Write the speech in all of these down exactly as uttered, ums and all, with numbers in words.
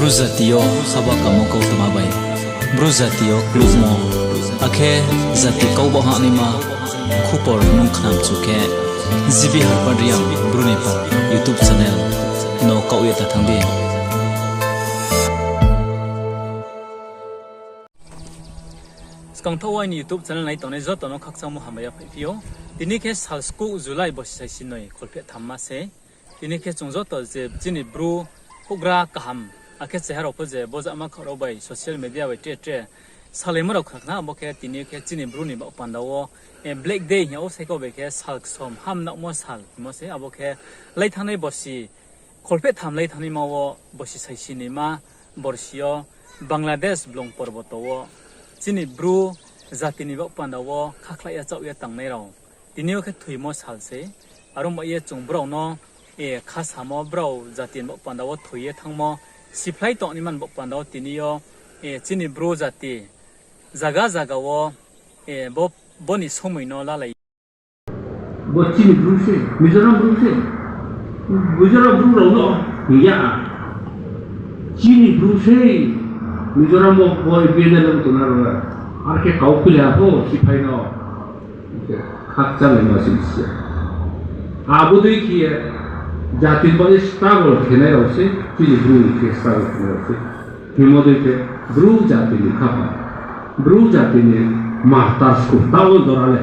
Bru jati yo haba kamo kautma bai Bru jati yo klukmo, akhe jati kau baoh hahnaima khupor nung khnamchu khe, G B Harpad Reang Bru ni pal YouTube channel no kaoh ye ta thanng di. Skangthaoh wo aini YouTube channel nai tongnai joto no khakchangmo hambai yaphaihphi ou. Tini khe sal skuh July bosi saisi noi kholpheh thamma se. Tini khe chung joto je chini Bru houhgra kaham, akhe cheha rao pho je bojama khaoh rao bai social media bai tre tre salaimo rao khna khna, abo khe tini khe chini Bru ni baoh panda wo, eh, Black Day hing yag ou, saikau bai khe sal ksom ham nangmo sal hingmo se, abo khe lai thanngnai bosi kholpheh tham lai thanngnaima wo bosi saisi noima borsi yo Bangladesh blung porboto wo chini Bru jati ni baoh panda wo khakhlai ya chaoh ye tangnai rao tini yo khe thoimo sal se. Are ong bai ye chung brao no, eh, khasamo brao jati ni baoh panda wo thoi ye thanngmo siphlai tongnaima ni baoh panda wo tini yo, eh, chini Bru jati zaga zaga wo, eh, bo, bo ni somoi no lalai Bo chini Bru se, Mizoram Bru se. Mizoram Bru rao no hing ya. Chini Bru se, Mizoram wo bo B N L wo tongnai rao le. Ar khe kau khuilai ya pho, siphai no. Khakchanglaima se se. Abo dei khe ye jati ni baoh ye struggle khenai rao se, chini Bru ni khe struggle khenai rao se. Hingmo dei khe Bru jati ni khaphang, Bru jati ni martyrs kho, taoh wo jora le.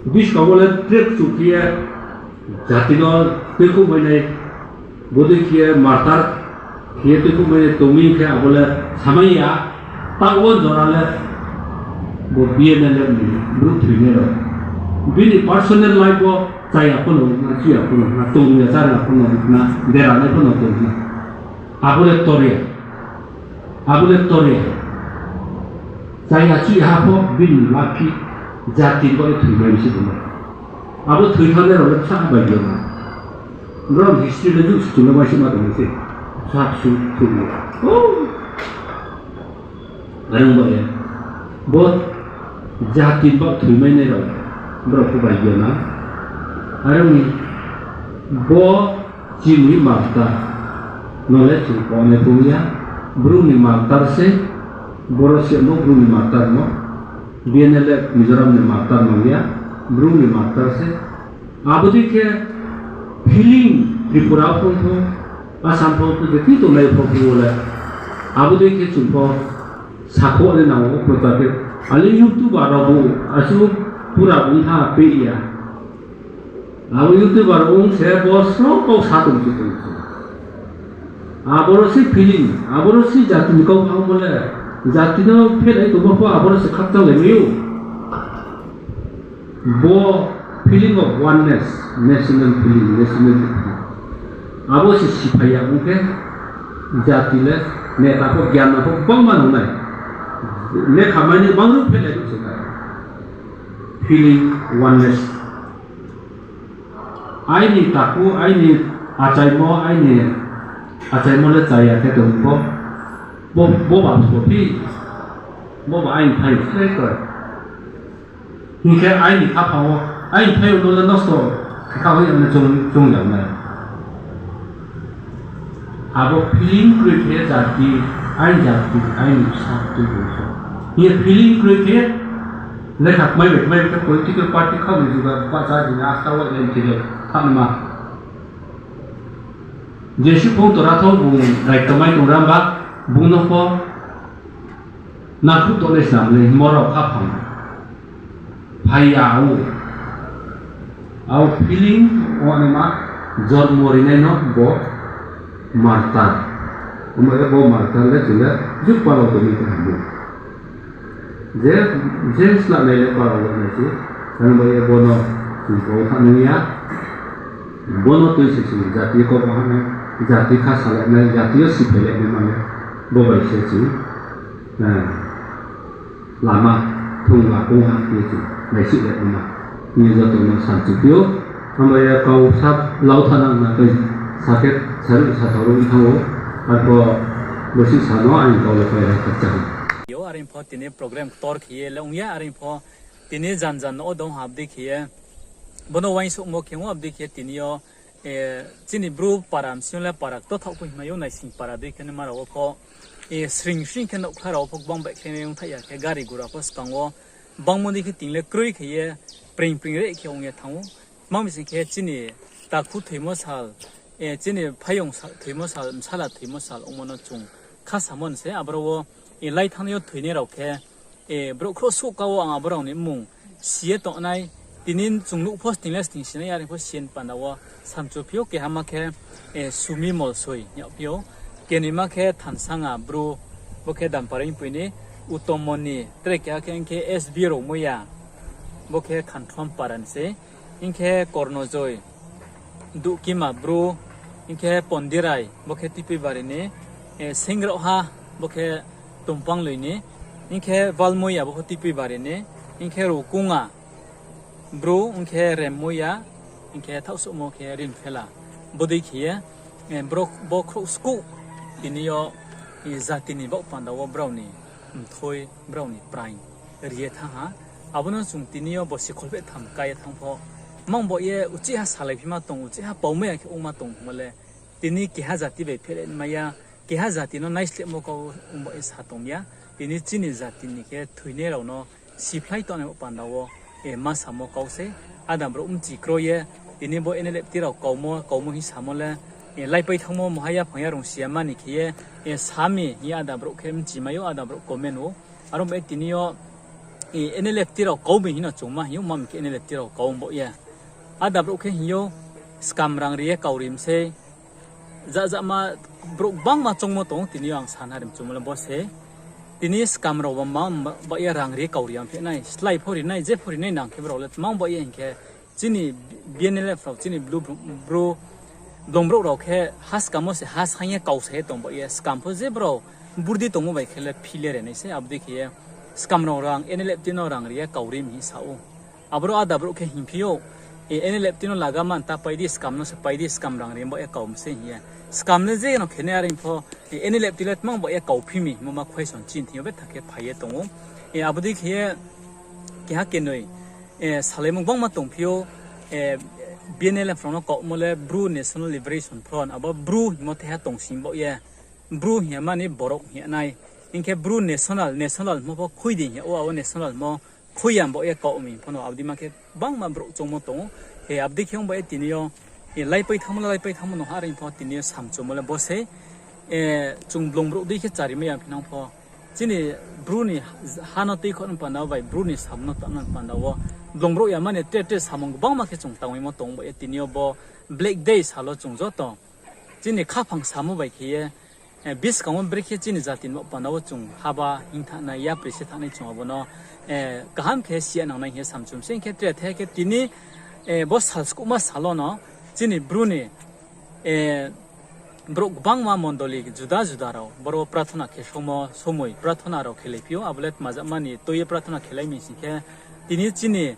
Buskang wo le tre kchu khe ye jati no tuikhouhmai nai, bodei khe ye martyr khe ye tuikhouhmai nai tong mi khe abo le samai ya, taoh wo jora le bo B N L F ni brouh thoinai rao. Bini personal life wo chaya pho no hing na, chuya pho no hing na, tong ya cháya pho no hing na, deranai pho no tong hing na. Abo le ktor ya. Abo le ktor ya. Chaya chuya ha pho bini laphi jati ni baoh ye thoimai mi se tong ou. Abo thoi thanngnai rao le bsa bai yo na. Brao history le juh se chung no uaingsouhma tong mi se. Sa su thoi ya. Are ong ba ye, bo jati ni baoh thoimainai rao, brao pho bai yo na. Are ong mi, bo chini martyr no le chung kau nai tong ya, Bru ni martyr se, boro se mo Bru ni martyr no, B N L F Mizoram ni martyr no ya, Bru ni martyr se, abo dei khe feeling Tripura pho tho, Assam pho tho, je tui tongnai pho pho le, abo dei khe chung pho sakhouh nai nang ou, prochar khe. Ale YouTuber rao bo, asuh pura bung tha pe ya. Abo YouTuber ong se bo sro kau sa tong se tong se. Aboro se feeling, aboro se jati ni kau phangmo le, jati no phelai tongmo pho aboro se khakchanglaimai ou. Bo feeling of oneness, national feeling, national feeling. Abo se siphai ya ong khe, jati le, neta pho, gyan na pho, gbangma nang nai. Lekha mai ni bangruh phelai ruh se nai. Feeling oneness. Aini takhu, aini achaimo, aini achaimo le chaya khe tong pho, bo, bo ba sophi, bo ba aini phai slái koi. Hing khe aini khaphang wo, aini phai yo no le nosto khe kha hoi ya no chung, chung ya nai. Abo feeling kroi khe jati, aini jati, aini bsa tui bo so. Hing ye feeling kroi khe, lekha kmai bai kmai khe political party kha ni juga bahcha jini asta wa le thile thanma. Jesuh phung tora thou bung daityo mai tong ramba, bung no pho nakhruh tongnai snam le himo rao khaphang phai ya ou. Abo feeling ongnaima jormo rinai no bo martyr. Omo ye bo martyr le chung le juh pala tongmi khe ham ou. Je, je snamnai le pala wo nai se, abo ye bo no chung kau thanng nung ya. Bo no tui se chung jati kau wo ha nai, jati kha salai nai, jati yo siphailai nai ma le, bo bai se chung, eh, lama thung la kong ha ye chung naisih le ma. Hing ye joto no sanchu phi ou, abo ye kau sa lau thanang na tei sa khe saruh sa tharuh thanng ou, arpho bosi sa no aini kau le pai ha khakchang. Yo, are pho tini program ktor khe ye le ong ya, are pho tini jan jan no dong ha abdei khe ye. Bo no uaingsouhmo khe ong abdei khe ye tini yo chini Bru para bsing yo le para kto thaoh pho hingmai ou, naising para dei khe nima rao wo pho, sring sring khe nouhkhla rao wo pho gbang baihkhlai nai ongthaih ya khe gari gura pho skang wo bangmo dei khe ting le kroi khe ye pring pring re khe ong ye thanng ou. Tma mi sing khe chini takhu thoimo sal, chini phaiyong thoimo sal, bsala thoimo sal ongmo no chung kha samo ni se, aboro wo lai thanngnai yo thoinai rao khe, brouh khrouh souhka wo ang abo rao ni mmung si ye tongnai, tini chung nuh pho sning le sning sinai, are pho si ye ni panda wo samchu phi ou. Keha ma khe Sumi Molsoi hing yagphi ou, kenoima khe Thansanga Bru, bo khe Damparaimpui ni. Utomo ni tre keha khe hing khe S B Rongmoya, bo khe Khanthom para ni se, hing khe Kornojoi Duhkima Bru, hing khe Pondirai, bo khe Tuipuibari ni, Senggraohha, bo khe Tongpangloi ni, hing khe Valmoya, bo pho Tuipuibari ni, hing khe Rukunga Bru, hing khe Remmoya, hing khe thaohsouhmo khe Rimphela. Bodei khe ye, bo khrouh skouh tini yo jati ni baoh panda wo brao ni mthoi, brao ni praing ri ye thanng ha. Abo no chung tini yo borsi kholpheh tham ka ye thanng pho, mang baoh ye uchih ha salaiphima tong, uchih ha paumai ya khe ongma tong hingmo le, tini keha jati bai phehleh mai ya, keha jati no naislehmo kau ong baoh ye sa tong ya. Tini chini jati ni khe thoinai rao no siphlai tongnai panda wo ma samo kau sei. Ada brouh mchi kroi ye, tini bo N L F T rao kaumo, kaumo hing samo le, laipai thanngmo, moha yaphang yarung si ya mani khe ye, sa mi hing ye ada brouh khe mchi mai ou, ada brouh comment ou. Aro bai tini yo N L F T rao kau mi hing no chung ma hing ou, ma mi khe N L F T rao kau baoh ye. Ada brouh khe hing ou, skam rang ri ye kau ri mi sei. Jajama brouh gbangma choungmo tong ou, tini yo ang sana ri mchumo le bo se. Tini skam rao ba ma baoh ye rang ri kau ri ya phi nai, slái pho ri nai, je pho ri nai nang khe brao le tma baoh ye hing khe, chini B N L F rao, chini Bru, Bru, Blong brouh rao khe ha skam wo se ha saing ye kau sa ye tong baoh ye, skam pho je brao burdi tongmo bai khe le phi le re nai se, abo dei khe ye skam rao rang N L F T no rang ri ye kau ri mi hing sa ou. Aboro ada brouh khe hingphi ou, N L F T no laga man ta pai di, skam no se pai di, skam rang ri baoh ye kau mi se hing ye. Skam le je no khe nai, are pho N L F T le tma baoh ye kauphi mi hingmo ma question chini thing yo betha khe phai ye tong ou. Abo dei khe ye keha kenoi salaimo gbangma tongphi ou, B N L F rao no kaumo le Bru National Liberation Front, abo Bru hingmo thaiha tongsing baoh ye, Bru hing ya mani borok hing ya nai. Hing khe Bru national, national hingmo pho khui di hing ya ou, abo national hingmo khui ya baoh ye kau mi pho no, abo dei ma khe gbangma brouh choungmo tong ou. Abo dei khe ong baoh ye tini yo laipai thanngmo le laipai thanngmo no ha, are pho tini yo samchumo le bo se. Chung Blong brouh dei khe chari mai ya phi nang pho, chini Bru ni ha no tuikhouh no panda wo bai Bru ni samung no tangna panda wo Blong brouh ya mani tre tre samung gbangma khe chung tangmaimo tong baoh ye tini yo bo Black Day sal wo chung joto chini khaphang samo bai khe ye, buskang wo brekhe chini jati ni baoh panda wo chung haba hing thanngnai, yapri se thanngnai, chung abo no kaham khe si ya nangnai hing ye samchum se. Hing khe tre the khe tini bo sal skuhma sal wo no chini Bru ni brouh gbangma mondoli juda juda rao boro prathona khe somo somoi prathona rao khelai phi ou, abo le tmajama ni tui ye prathona khelai mi sing khe, tini chini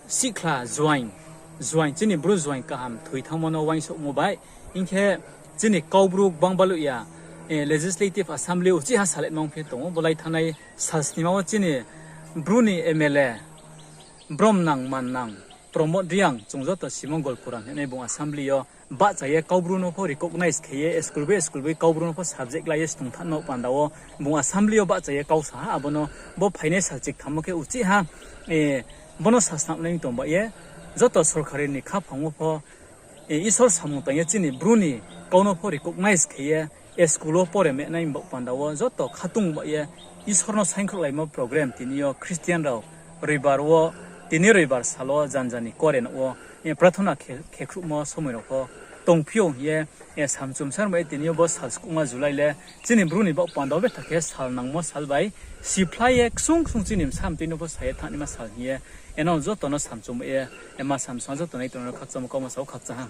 sihkhla juaing, juaing chini Bru juaing kaham thoi thanngmo no uaingsouhmo bai, hing khe chini Kaubru gbang baluh ya, Legislative Assembly uchih ha salai nong phi tong ou, bo lai thanngnai sal snima wo chini Bru ni M L A, Bromnang Mannang Pramod Reang, chung joto simo Golkuram hinai, bung Assembly yo bahcha ye Kaubru no pho recognize khe ye, school bai school bai Kaubru no pho subject lai ye stung thanng no panda wo bung Assembly yo bahcha ye kau sa ha. Abo no bo phainai sal chiktham wo khe uchih ha, bo no sasnamnai tong baoh ye, joto sorkari ni khaphang wo pho Isor samung tang ye chini Bru ni kau no pho recognize khe ye, school wo pore menai baoh panda wo joto khatung baoh ye Isor no saingkhrouhlaimo program tini yo Christian rao roibar wo, tini roibar sal wo janja ni kore nouh wo prathona khe, khekhruhmo somoi rao pho tongphi ou hing ye, samchum sar bai ye tini yo bo sal skuhma July le chini Bru ni baoh panda wo betha khe sal nangmo sal bai siphlai ye ksung ksung chini bsa mtui no pho sa ye thanngnaima sal hing ye, eno joto no samchum bai ye, ma samsung joto nai tong no khakchangmo kauma sa ou, khakchang ha.